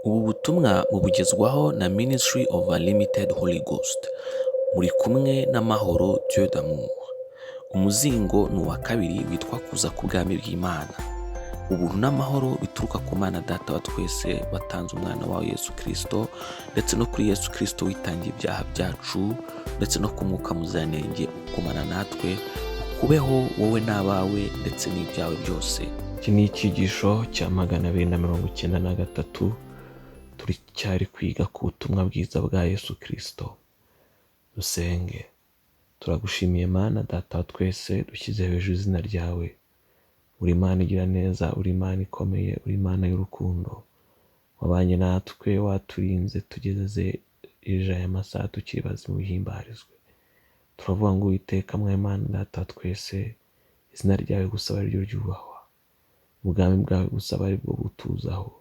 Ubu butumwa mubugezwaho na Ministry of Unlimited Holy Ghost. Muri kumwe n'Amahoro Dieu d'amour. Umuzingo ni uwa kabiri witwa Kuza k'Ubwami bw'Imana. Ubuntu n'amahoro bituruka ku Mana Data wa twese watanze umwana wawe Yesu Kirisito, ndetse no kuri Yesu Kirisito witangiye ibyaha byacu, ndetse no ku Mwuka Muziranenge ukumana natwe, ukubeho wowe n'abawe ndetse n'ibyawe byose. Iki ni icyigisho cya 293, turacyari kwiga ku butumwa bwiza bwa Yesu Kirisito. Dusenge. Turagushimiye Mana Data wa twese, dushyize hejuru izina ryawe. Uri Imana igira neza, uri Imana ikomeye, uri Imana y'urukundo. Wabanye natwe, waturinze, tugeze aya masaha tukiri bazima, uhimbarizwe. Turavuga ngo Uwiteka mwa Imana Data wa twese, izina ryawe gusa abe ariryo ryubahwa, ubwami bwawe gusa abe aribwo butuzaho,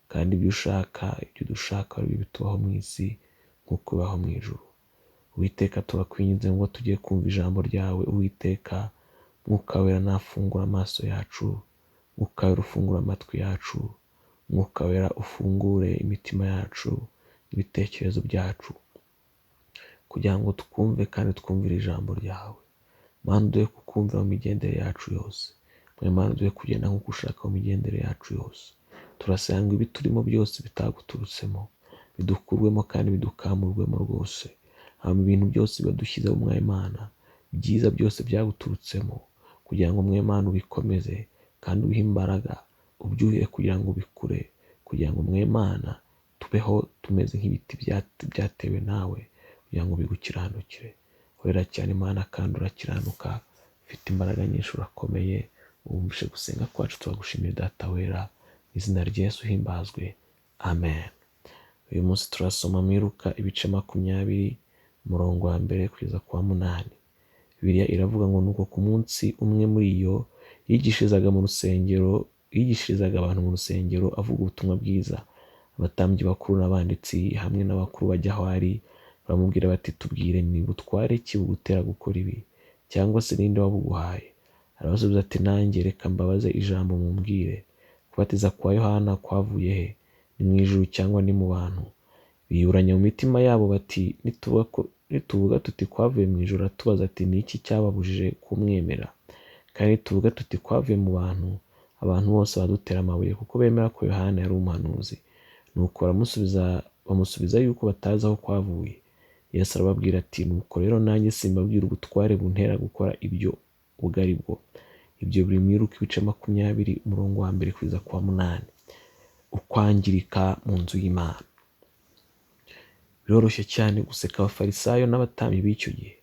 kandi ibyo ushaka, ibyo dushaka ari byo bitubaho mu isi nk'uko bibaho mu ijuru. Uwiteka, turakwinginze ngo tugiye kumva ijambo ryawe. Uwiteka, Mwuka Wera nafungura amaso yacu, Mwuka Wera ufungura amatwi yacu, Mwuka Wera ufungure imitima yacu n'ibitekerezo byacu, kugira ngo twumve kandi twumvire ijambo ryawe. Mana, uduhe kukumvira mu migendere yacu yose. Mana, uduhe kugenda nk'uko ushaka mu migendere yacu yose. Turasenga ibi turimo byose bitaguturutsemo bidukurwemo kandi bidukamurwemo rwose. Hama ibintu byose biba mu Imana, byiza byose byaguturutsemo, kugira ngo Mwimana ubikomeze kandi ubihe imbaraga, ubyuhire kugira ngo bikure, kugira ngo Mwimana tubeho tumeze nk'ibiti byatewe nawe, kugira ngo bigukiranukire. Wera cyane Imana kandi urakiranuka, ufite imbaraga nyinshi, urakomeye. Wumvishe gusenga kwacu, turagushimiye Data wera, mu izina rya Yesu himbazwe, amen. Uyu munsi turasoma mu Luka ibice 20, umurongo wa 1 kugeza ku wa 8. Bibiliya iravuga ngo: "Nuko ku munsi umwe muri iyo yigishirizaga mu rusengero, yigishirizaga abantu mu rusengero avuga ubutumwa bwiza. Abatambyi bakuru n'abanditsi hamwe n'abakuru bajya aho ari, baramubwira bati: 'Tubwire, ni butware ki bugutera gukora ibi, cyangwa se ninde wabuguhaye?' Arabasubiza ati: 'Nanjye reka mbabaze ijambo, mumbwire. Kubatiza kwa Yohana kwavuye he? Ni mu ijuru cyangwa ni mu bantu?' Biburanya mu mitima yabo bati: 'Nituvuga tuti kwavuye mu ijuru, aratubaza ati: Ni iki cyababujije kumwemera? Kandi nituvuga tuti kwavuye mu bantu, abantu bose badutera amabuye, kuko bemera ko Yohana yari umuhanuzi.' Nuko bamusubiza yuko batazi aho kwavuye. Yesu arababwira ati: 'Nuko rero nanjye simbabwira ubutware buntera gukora ibyo ubwo ari bwo.'" Ibyo biri mu Luka ibice 20, umurongo wa 1 kugeza ku wa 8. Ukwangirika mu nzu y'Imana. Biroroshye cyane guseka Abafarisayo n'abatambyi b'icyo gihe,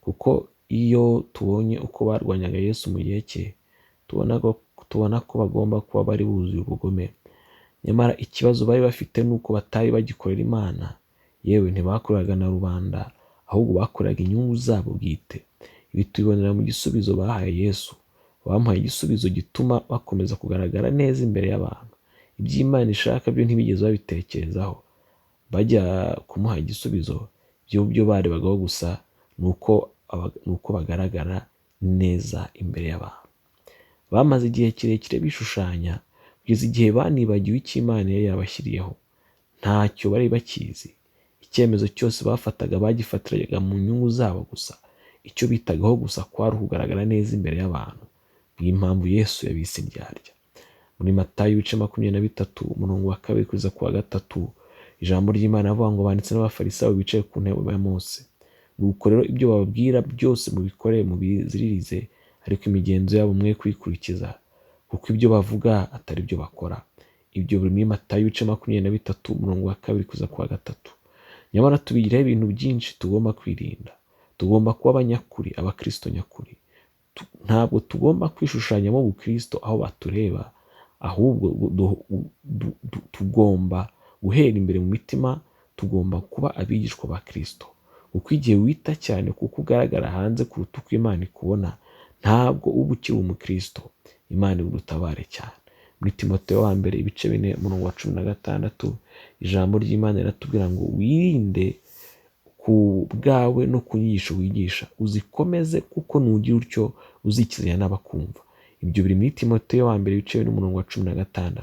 kuko iyo tubonye uko barwanyaga Yesu mu gihe cye, tubona ko bagomba kuba bari buzuye ubugome. Nyamara ikibazo bari bafite ni uko batari bagikorera Imana, yewe ntibakoreraga na rubanda, ahubwo bakoreraga inyungu zabo bwite. Ibi tubibonera mu gisubizo bahaye Yesu. Bamuhaye igisubizo gituma bakomeza kugaragara neza imbere y'abantu. Iby'Imana ishaka byo ntibigeze babitekerezaho. Bajya kumuha igisubizo, byo barebagaho gusa ni uko bagaragara neza imbere y'abantu. Bamaze igihe kirekire bishushanya, kugeza igihe banibagiwe icyo Imana yari yabashyiriyeho. Ntacyo bari bakizi. Icyemezo cyose bafataga bagifatiraga mu nyungu zabo gusa. Icyo bitagaho gusa kwari ukugaragara neza imbere y'abantu. Niyo mpamvu Yesu yabise indyarya. Muri Matayo ibice 23, umurongo wa 2 kugeza ku wa 3, ijambo ry'Imana avuga ngo: "Banditsi n'Abafarisayo bicaye ku ntebe ya Mose. Nuko rero ibyo bababwira byose mubikore, mubiziririze, ariko imigenzo yabo mwe kuyikurikiza, kuko ibyo bavuga atari byo bakora." Ibyo biri muri Matayo ibice 23, umurongo wa 2 kugeza ku wa 3. Nyamara tubigiraho ibintu byinshi tugomba kwirinda. Tugomba kuba abanyakuri, abakristo nyakuri. Ntabwo tugomba kwishushanyamo ubukristo aho batureba, ahubwo tugomba guhera imbere mu mitima, tugomba kuba abigishwa ba Kristo. Kuko igihe wita cyane kuko ugaragara hanze kuruta uko Imana ikubona, ntabwo uba ukiri umukristo. Imana igutabare cyane. Muri Timoteyo wa mbere ibice 4, umurongo wa 16, ijambo ry'Imana riratubwira ngo: "Wirinde ku bwawe no ku nyigisho wigisha, uzikomeze, kuko nugira utyo uzikizanya n'abakumva." Ibyo biri muri Timoteyo wa mbere ibice 4, umurongo wa 16.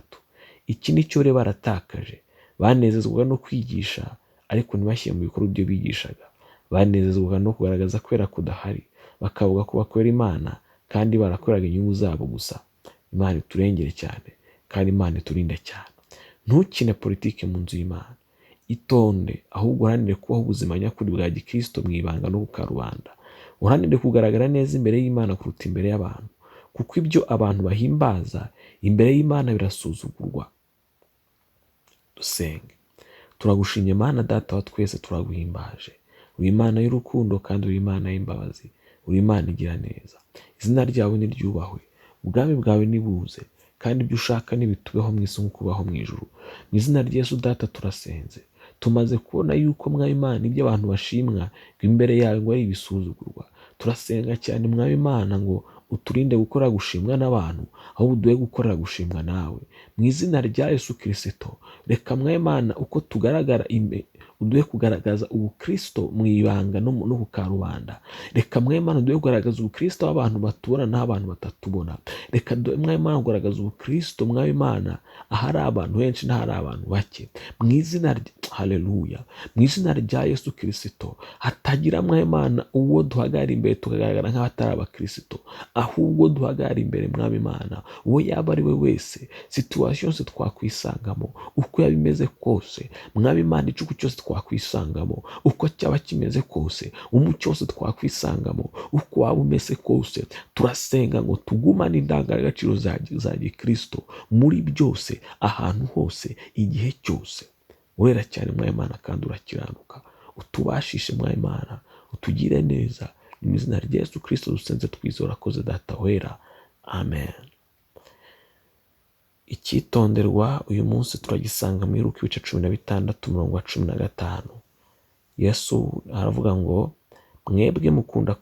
Iki ni cyo rero baratakaje. Banezezwaga no kwigisha ariko ntibashyire mu bikorwa ibyo bigishaga. Banezezwaga no kugaragaza kwera kudahari, bakavuga ko bakorera Imana kandi barakoreraga inyungu zabo gusa. Imana iturengere cyane kandi Imana iturinde cyane. Ntukine politiki mu nzu y'Imana. Itonde, ahubwo uharanire kubaho ubuzima nyakuri bwa gikristo mu ibanga no ku karubanda. Uharanire kugaragara neza imbere y'Imana kuruta imbere y'abantu, kuko ibyo abantu bahimbaza imbere y'Imana birasuzugurwa. Dusenge. Turagushimye Mana Data wa twese, turaguhimbaje. Uri Imana y'urukundo kandi uri Imana y'imbabazi, uri Imana igira neza. Izina ryawe niryubahwe, ubwami bwawe nibuze, kandi ibyo ushaka nibitubeho mu isi nk'uko ubaho mu ijuru. Mu izina rya Yesu Data turasenze. Tumaze kubona yuko Mwami Imana ibyo abantu bashimwa ngo imbere yawe ngo ari ibisuzugurwa. Turasenga cyane Mwami Imana ngo uturinde gukora gushimwa n'abantu, ahubwo uduhe gukorera gushimwa nawe. Mu izina rya Yesu Kristo, reka Mwami Imana uko tugaragara uduhe kugaragaza ubukristo mu ibanga no ku karubanda. Reka Mwami Imana uduhe kugaragaza ubukristo aho abantu batubona n'aho abantu batatubona. Reka duhe Mwami Imana kugaragaza ubukristo Mwami Imana ahari abantu benshi n'ahari abantu bake. Mu izina rya Haleluya, mu izina rya Yesu Kristo, hatagira Mwami Imana uwo duhagarara imbere tukagaragara nk'abatari abakristo, ahubwo duhagarara imbere Mwami Imana uwo yaba ari we wese, situation yose twakwisangamo, uko yaba imeze kose, Mwami Imana igicuku cyose twakwisangamo, uko cyaba kimeze kose, umucyo wose twakwisangamo, uko waba umeze kose, turasenga ngo tugumane indangagaciro za gikristo muri byose, ahantu hose, igihe cyose. Urera cyane Mwami Imana kandi urakiranuka. Utubashishe Mwami Imana, utugire neza. Mu izina rya Yesu Kristo dusenze twizera, urakoze Data wera, amen. Icyitonderwa uyu munsi turagisanga mu Luka ibice 16 umurongo wa 15. Yesu aravuga ngo mwebwe mukunda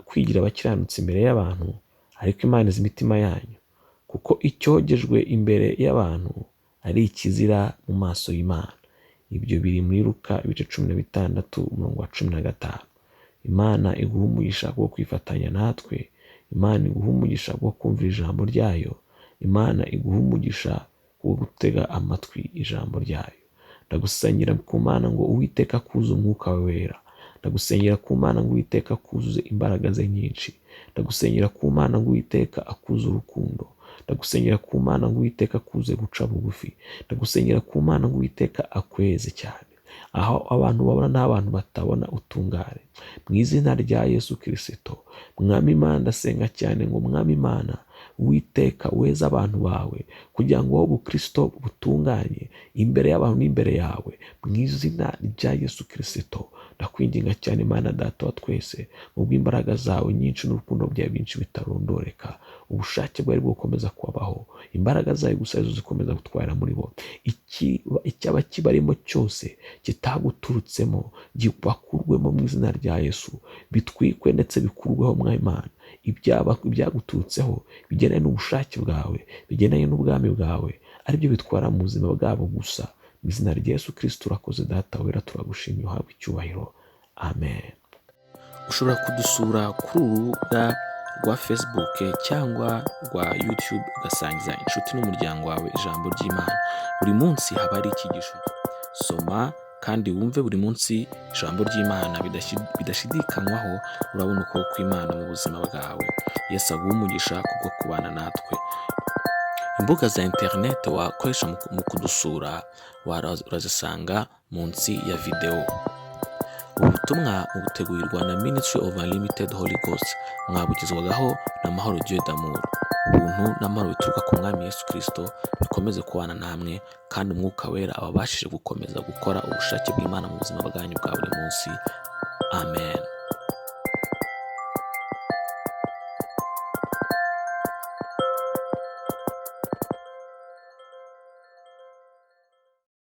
kwigira abakiranutsi imbere y'abantu, ariko Imana izi imitima yanyu, kuko icyogejwe imbere y'abantu ari ikizira mu maso y'Imana. Ibyo biri muri Luka ibice 16 umurongo wa 15. Imana iguha umugisha wo kwifatanya natwe, Imana iguha umugisha wo kumvira ijambo ryayo, Imana iguha umugisha wo gutega amatwi ijambo ryayo. Ndagusengera ku Mana ngo Uwiteka akuze umwuka we wera. Ndagusengera ku Mana ngo Uwiteka akuzuze imbaraga ze nyinshi. Ndagusengera ku Mana ngo Uwiteka akuze urukundo. Ndagusengera ku Mana ngo Uwiteka akuze guca bugufi. Ndagusengera ku Mana ngo Uwiteka akweze cyane, aho abantu babona n'abantu batabona utungane. Mu izina rya Yesu Kristo, Mwami Imana ndasenga cyane ngo Mwami Imana Uwiteka weze abantu bawe, kugira ngo wowe ubukristo butunganye imbere y'abantu n'imbere yawe. Mu izina rya Yesu Kristo ndakwinginga cyane Imana Data wa twese, mu bw'imbaraga zawe nyinshi n'urukundo byawe byinshi bitarondoreka, ubushake bwawe bwo gukomeza kubaho, imbaraga zawe gusa arizo zikomeza gutwara muri bo. Icyaba kibarimo cyose kitaguturutsemo gipakurwemo mu izina rya Yesu, bitwikwe ndetse bikurweho Mwami Imana. Ibyaguturutseho bigendanye n'ubushake bwawe, bigendanye n'ubwami bwawe, aribyo bitwara mu buzima bwabo gusa. Mu izina rya Yesu Kristo urakoze Data wera, turagushimye, uhabwe icyubahiro. Amen. Ushobora kudusura kuri uru rubuga rwa Facebook cyangwa rwa YouTube, ugasangiza inshuti n'umuryango wawe ijambo ry'Imana. Buri munsi haba hari icyigisho. Soma kandi wumve buri munsi ijambo ry'Imana bidashidikanywaho, urabona ukuboko kw'Imana mu buzima bwawe. Yesu aguhe umugisha kubwo kubana natwe. Imbuga za interineti wakoresha mu kudusura urazisanga munsi ya videwo. Ubu butumwa butegurirwa na Ministry of Unlimited Holy Ghost, mwabugezwagaho na Mahoro Dieu d'Amour. Ubuntu n'amahoro bituruka ku Mwami Yesu Kristo bikomeze kubana namwe, kandi Umwuka Wera ababashije gukomeza gukora ubushake bw'Imana mu buzima bwanyu bwa buri munsi. Amen.